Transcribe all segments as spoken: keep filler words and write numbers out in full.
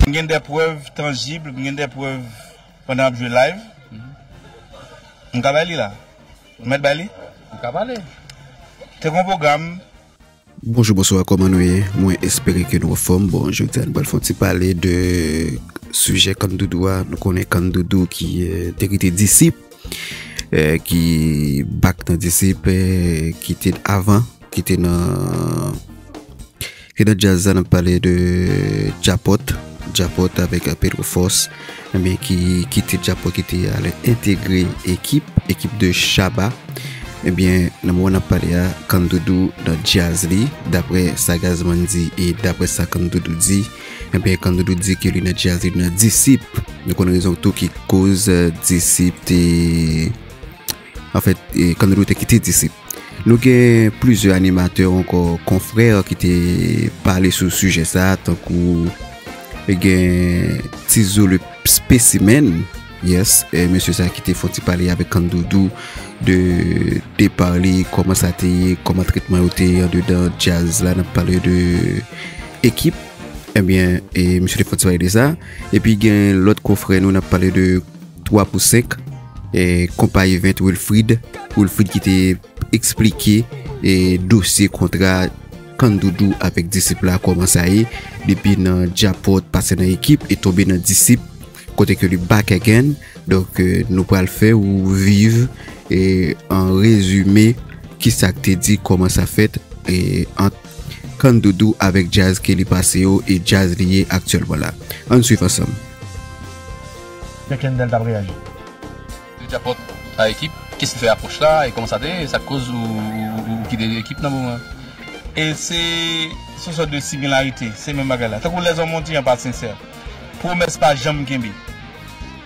M gen de prèv tanjib, m gen de prèv pandan m ap jwe live. M ka bay li la. M mèt bay li? Ou ka pale. Te gen yon pwogram. Bonjou, bonswa, kòman nou ye? Mwen espere ke nou anfòm. Bon, jodi a nou pral fè yon ti pale de sijè Kandoudou a. Nou konnen Kandoudou ki, eh, te kite Disip, eh, ki back nan Disip, eh, ki te avan, ki te nan, ki nan djaz la, n ap pale de Djapòt. Djapòt avèk Pedro Force, ebyen, ki kite Djapòt, ki te al entegre Ekip, Ekip de Shabba. Ebyen, nan moman n ap pale a, Kandoudou nan djaz li, daprè sa Gazman di e daprè sa Kandoudou di, ebyen, Kandoudou di ke li nan djaz li, li nan Disip. Nou konn rezon tou ki koz, eh, Disip te, anfèt, eh, Kandoudou te kite Disip. Nou gen plizyè animatè ankò, konfrè ki te pale sou sijè sa, tankou gen Tizo le Spécimen, yes, eh, mesye sa ki te fè yon ti pale avèk Kandoudou de depa li, kòman sa te ye, kòman tretman yo te ye andedan djaz la, n ap pale de Ekip. Ebyen, e, mesye te fè yon ti pale de sa. Epi gen lòt konfrè nou, n ap pale de twa pou senk, e, Konpa Event Wilfrid. Wilfrid ki te eksplike, e, dosye kontra Kandoudou avèk Disip la, kòman sa ye, depi nan Djapòt, pase nan Ekip, e tonbe nan Disip, kote ke li back again. Donk, e, nou pral fè ou viv, e, an rezime, kisa k te di, kòman sa fèt, e, ant Kandoudou avèk djaz ke li pase yo e djaz li ye aktyèlman la. Ann swiv ansanm. Jan Kendel t ap reyaji. Li te apòt a Ekip, kiyès ki fè apwòch la, e kòman sa te ye, sa k koz ou, ou, ou kite Ekip nan moman? E se, se yon sòt de similarite, se menm bagay la. Tankou lèzòm yon ti jan pa sensè. Pwomès pa janm kenbe.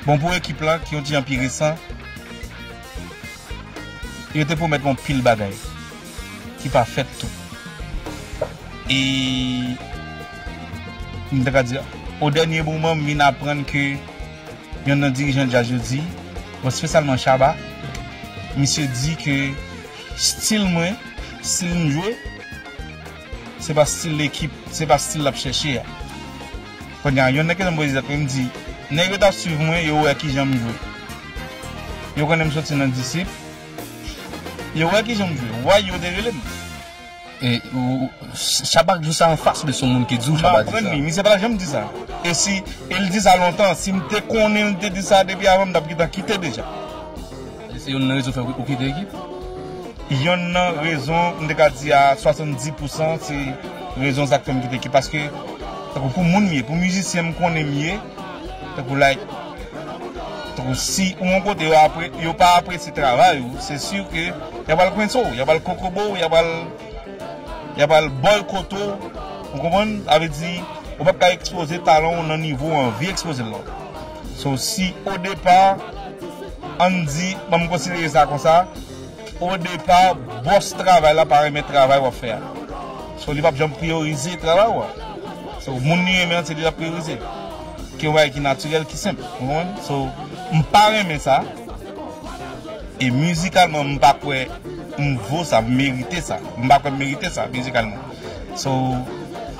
Bon, pou Ekip la, ki yon ti jan pi resan, yo te pwomèt yon pil bagay ki pa fèt tou. E m te ka di, o dènye moman, m vin aprann ke yonn nan dirijan djaz yo di, bon, espesyalman Shabba, misye di ke stil mwen, stil m jwe, se pa stil Ekip, se pa stil l ap chèche a. Kounye a, yonn nan kesyon m poze tèt mwen, m di, nèg yo t ap swiv mwen, yo wè kijan m jwe. Yo konnen m soti nan Disip. Yo wè kijan m jwe. Why yo te rele m? E, ou, ou, Shabba di sa anfas, men se yon moun ki di w, Shabba di sa. M aprann li, misye pa t janm di sa. E si, e l di sa lontan, si m te konnen l te di sa depi avan, m t ap gentan kite deja. E se youn nan rezon fè ou kite Ekip? Yonn nan rezon, m te ka di a swasanndis pousan, se rezon sa k fè m kite Ekip. Paske, tankou pou moun m ye, pou mizisyen m konnen m ye, tankou, like, tankou si ou yon kote yo apre, yo pa apresye travay ou, se si ke y a pral kwense w, y a pral kokobe w, y a pral, y a pral bòykote w. Ou konprann? Sa vle di, ou p ap ka ekspoze talan w nan nivo w anvi ekspoze l la. So, si o depa, ann di, ban m konsidere sa konsa, o depa, bòs travay la pa renmen travay w ap fè a. So, li p ap janm priyorize travay ou a. So, moun li renmen an, se li l ap priyorize. Ki yon bagay ki natirèl, ki senp. Ou konprann? So, m pa renmen sa. E mizikalman, m pa kwè m vo sa, m merite sa. M pa kwè m merite sa, mizikalman. So,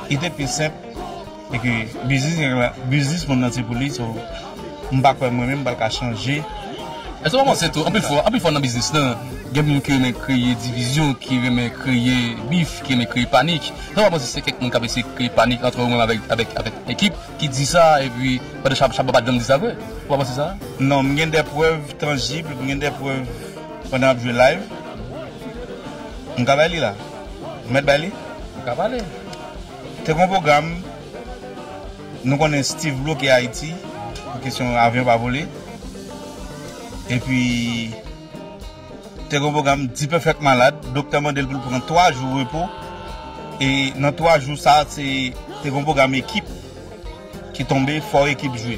li te pi senp. E ke biznis, biznis moun nan se pou li, so, m pa kwè mwen menm m pral ka chanje. Èske w pa panse tou, anpil fwa, anpil fwa nan biznis lan, gen moun ki renmen kreye divizyon, ki renmen kreye bif, ki renmen kreye panik. Èske w pa panse se kèk moun k ap eseye kreye panik ant ou menm avèk, avèk, avèk Ekip ki di sa, epi pandan Shabba, Shabba pa t janm di sa vre? Ou pa panse sa? Non, m gen de prèv tanjib, m gen de prèv pandan m ap jwe live. M ka bay li la. M mèt bay li? Ou ka pale. Te gen yon pwogram, nou konnen Steve bloke Ayiti, pou kesyon avyon pa vole. Epi, te gen yon pwogram, D-Perfect malad, doktè mande l pou l pran twa jou repo. E nan twa jou sa, se, te gen yon pwogram Ekip ki tonbe, fò Ekip jwe.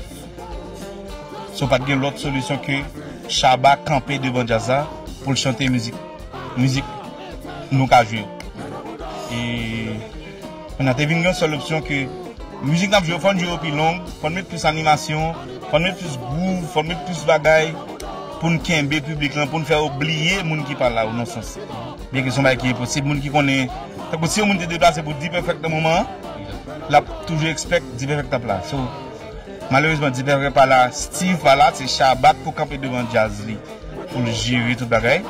So, pa t gen lòt solisyon ke Shabba kanpe devan djaz la pou l chante mizik, mizik nou ka jwe yo. E kounye a te vin gen yon sèl opsyon ke mizik n ap jwe yo, fò n jwe yo pi long, fò n met plis animasyon, fò n met plis groove, fò n met plis bagay pou n kenbe piblik lan, pou n fè yo bliye moun ki pa la yo nan sans. Byenke se yon bagay ki enposib, moun ki konnen, tankou si yon moun te deplase pou D-Perfect nan moman an, l ap toujou expect D-Perfect ap la. So, Malerezman, Dipèpè pa la, Steve pa la, se Shabba k pou kanpe devan djaz li pou l jere tout bagay.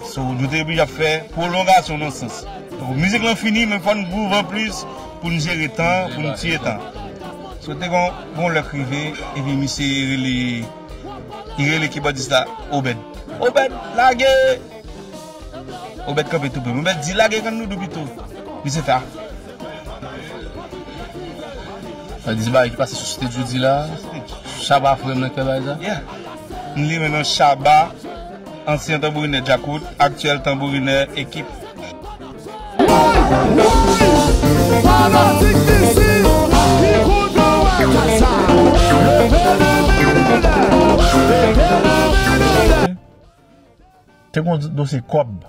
So, nou te oblije ap fè pwolongasyon nan sans. Donk, mizik lan fini, men fò n gwouve plis pou n jere tan, pou n tiye tan. So, te gon, gon lè k rive, epi misye rele, li rele kibòdis la, Obed. Obed, lage! Obed kanpe tou pre. Obed di, "Lage Grandoudou pito." Misye fè a. Sa di se bagay ki pase sou stage ou di la. Shabba frè m nan k fè bagay sa. Yeah. M li men nan Shabba, ansyen tanbourinè Djakout, aktyèl tanbourinè Ekip. Te gon dosye kòb.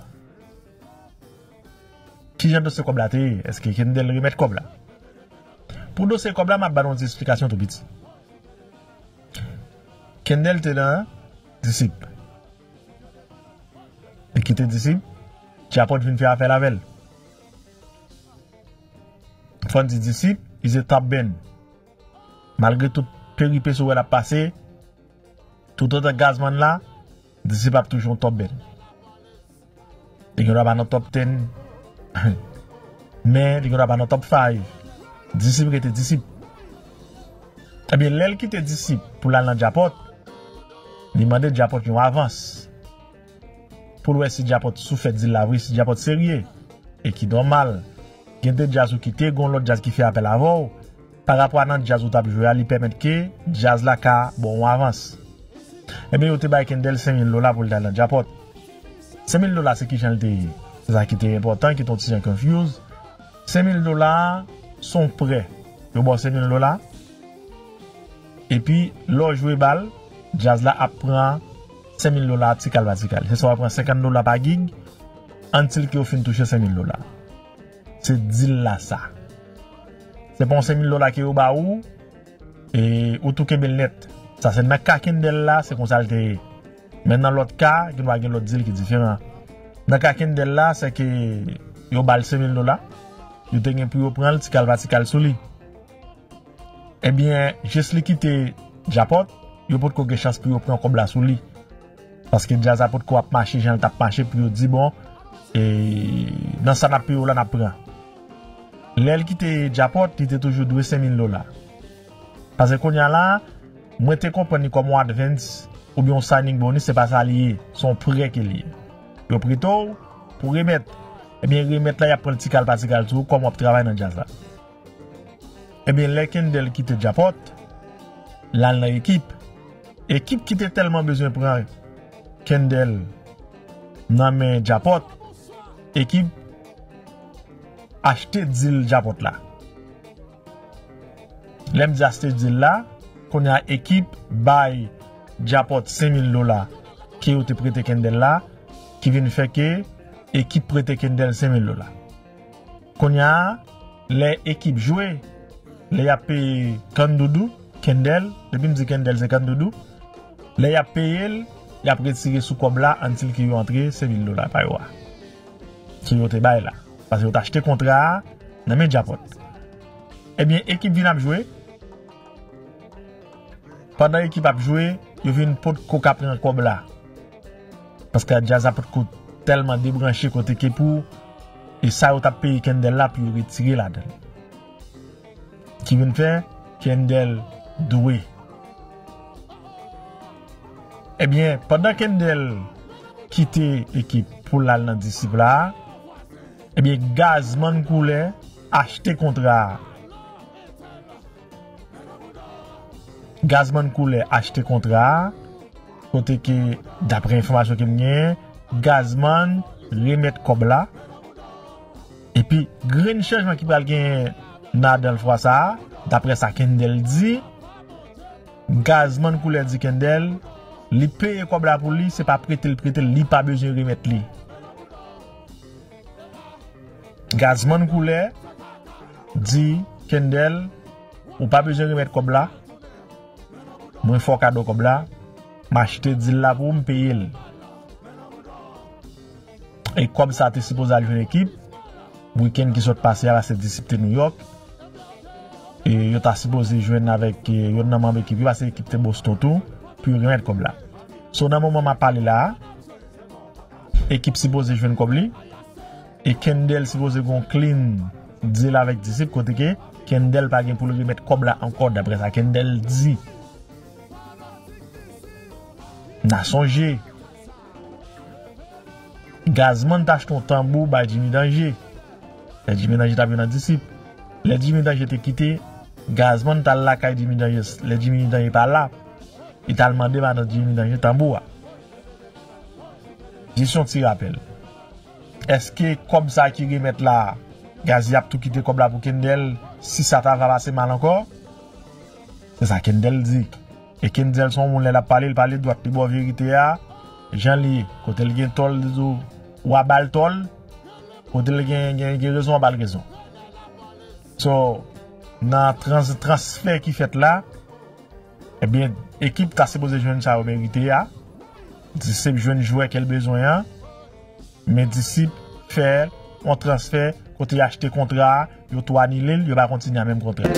Kijan dosye kòb la te ye? Èske Kendel remèt kòb la? Pou dosye kòb la, m ap ba nou yon ti esplikasyon tou piti. Kendel te nan Disip. Li kite Disip, Djapòt vin fè afè l avè l. Fò n di Disip is a top band. Malgre tout peripesi w wè l ap pase, toutotan Gazman la, Disip ap toujou yon top band. Li gen dwa pa nan top ten, men li gen dwa pa nan top five. Disip rete Disip. Ebyen, lè l kite Disip pou l al nan Djapòt, li mande Djapòt yon avans. Pou l wè si Djapòt sou fè dil la vre, si Djapòt serye. E ki nòmal. Gen de djaz ou kite, gen yon lòt djaz ki fè apèl avè w. Parapò a nan djaz ou t ap jwe a, li pèmèt ke djaz la ka ba w yon avans. Ebyen, yo te bay Kendel senk mil dola pou l ta al nan Djapòt. Senk mil dola se kijan l te ye? Se sa ki te enpòtan, ki te yon ti jan confuse. Senk mil dola a, se yon prè. Yo ba w senk mil dola. Epi, lè w jwe bal, djaz la ap pran senk mil dola ti kal pa ti kal. Se swa w pran senkant dola pa gig, antil ke w fin touche senk mil dola. Se dil la sa. Se pa yon senk mil dola ke yo ba ou, e ou tou kenbe l nèt. Sa se nan ka Kendel la, se konsa l te ye. Men nan lòt ka, gen dwa gen lòt dil ki diferan. Nan ka Kendel la, se ke yo ba l senk mil dola, yo te gen pou yo pran l ti kal pa ti kal sou li. Ebyen, jis li kite Djapòt, yo potko gen chans pou yo pran kòb la sou li. Paske djaz la potko ap mache jan l t ap mache pou yo di, bon, e, nan sa n ap peye w la, n ap pran. Lè l kite Djapòt, li te toujou dwe senk mil dola. Paske kounye a la, mwen te konprann li kòm yon advance oubyen yon signing bonus, se pa sa li ye. Se yon prè ke li ye. Yo prete w pou remèt. Ebyen, remèt la, y ap pran l ti kal pa ti kal sou ou, kòm w ap travay nan djaz la. Ebyen, lè Kendel kite Djapòt, l al nan Ekip. Ekip ki te tèlman bezwen pran Kendel nan men Djapòt, Ekip achte dil Djapòt la. Lè m di achte dil la, kounye a Ekip bay Djapòt senk mil dola ke yo te prete Kendel la, ki vin fè ke Ekip prete Kendel senk mil dola. Kounye a, lè Ekip jwe, lè y ap peye Grandoudou, Kendel, depi m di Kendel se Grandoudou, lè y ap peye l, y ap retire sou kòb la antil ke yo antre senk mil dola pa yo a. Ke yo te bay la. Paske yo t achte kontra a nan men Djapòt. Ebyen, Ekip vin ap jwe. Pandan Ekip ap jwe, yo vin potko ka pran kòb la. Paske djaz la potko tèlman debranche kote ke pou, e sa yo t ap peye Kendel la pou yo retire ladan l. Ki vin fè Kendel dwe. Ebyen, pandan Kendel kite Ekip pou l al nan Disip la, ebyen, Gazman Koulè achte kontra a. Gazman Koulè achte kontra a, kote ke, daprè enfòmasyon ke m genyen, Gazman remèt kòb la. Epi, grenn chanjman ki pral genyen nan adan l fwa sa a, daprè sa Kendel di, Gazman Koulè di Kendel, li peye kòb la pou li, se pa prete l prete l, li pa bezwen remèt li. Gazman Koulè di Kendel, ou pa bezwen remèt kòb la, mwen fè w kado kòb la, m achte dil la pou ou, m peye l. E kòb sa te sipoze al jwenn Ekip, wikenn ki sot pase a, paske Disip te Nouyòk. e, yo ta sipoze jwenn avèk, e, youn nan manm ekip yo, paske ekip te Boston tou, pou yo remèt kòb la. So, nan moman m ap pale la a, ekip sipoze jwenn kòb li, e Kendel sipoze gon clean deal avèk Disip, kote ke Kendel pa gen pou l remèt kòb la ankò, daprè sa Kendel di. N a sonje, Gazman t achte yon tanbou bay Jimmy Danje. Lè Jimmy Danje t ap viv nan Disip. Lè Jimmy Danje te kite, Gazman t al lakay Jimmy Danje. Lè Jimmy Danje pa la, li t al mande madan Jimmy Danje tanbou a. Jis yon ti rapèl. Èske kòb sa ki remèt la, Gazzy ap tou kite kòb la pou Kendel, si sa ta va pase mal ankò? Se sa Kendel di. E Kenzel se yon moun lè l ap pale, l pale dwat, li ba w verite a, jan li ye. Kote l gen tò, l di w, w a ba l tò l. Kote l gen, gen, gen rezon, w a ba l rezon. So, nan trans-, transfè ki fèt la, ebyen, ekip ta sipoze jwenn sa yo merite a. Disip jwenn jwè ke l bezwen an. Men Disip fè yon transfè kote y achte kontra a, yo tou anile l, yo pa kontinye a menm kontra.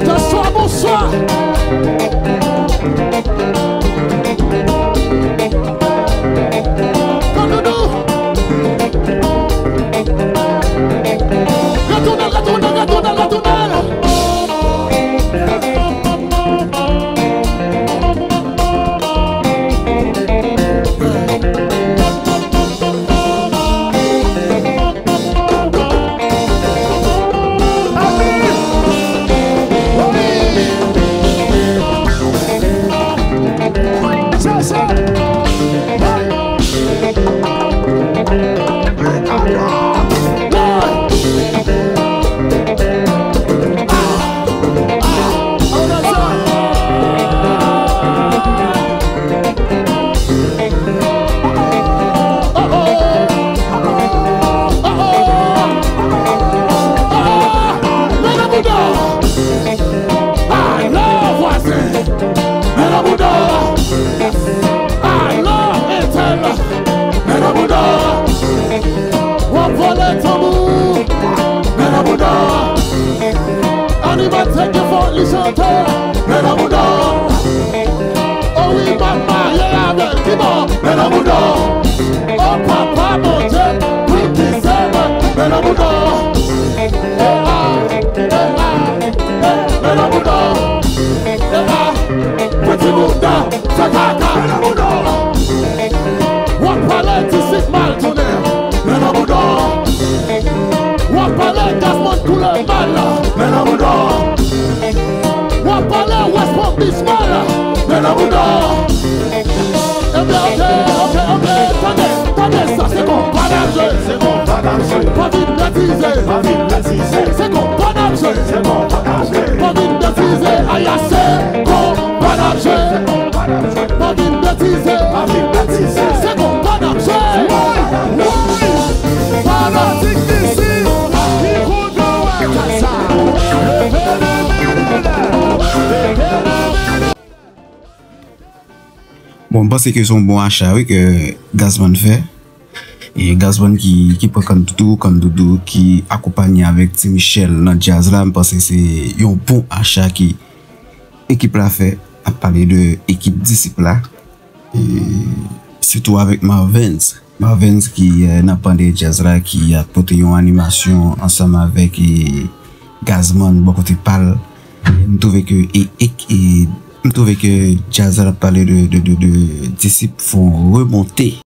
Bonswa, bonswa. Retounen, retounen, retounen, retounen. Alo vwazen, men nan bouda. Alo entèl, men nan bouda. W ap vole tanbou, men nan bouda. Animatè ki fò li chante, men nan bouda. O wi, m ap marye avè l, ki bò, men nan bouda. O papa Bondye, wi ki se mwen, men nan bouda. E a, e a, e, men nan bouda. E a, piti bouda, fè kaka, men nan bouda. W ap pale Disip mal tounen, men nan bouda. W ap pale Gazman koule mal, men nan bouda. W ap pale West Palm Beach mal, men nan bouda. Ebyen, oke, oke, oke, tande, tande sa, se konpa n ap jwe, se konpa n ap jwe. Pa vin betize, pa vin betize. Se konpa n ap jwe, se konpa n ap jwe. Pa vin betize, aya, se konpa n ap jwe. Pa vin betize, pa vin betize. Se konpa n ap jwe. Wi, wi. Fanatik Disip ki kontan wè kasa. Leve, leve, leve, leve. Bon, m panse ke se yon bon acha, wi, ke Gazzman fè. E Gazzman ki, ki pran Kann Doudou, Kann Doudou ki akonpanye avèk Ti Michel nan djaz la, m panse se yon bon acha ki ekip la fè. Ap pale de ekip Disip la. E sitou avèk Marvens. Marvens ki, eh, nan pande djaz la, ki ap pote yon animasyon ansanm avèk, eh, Gazzman bò kote pa l. M twouve ke, e, e, e, m twouve ke djaz la ap pale de, de, de, de Disip fè yon remonte.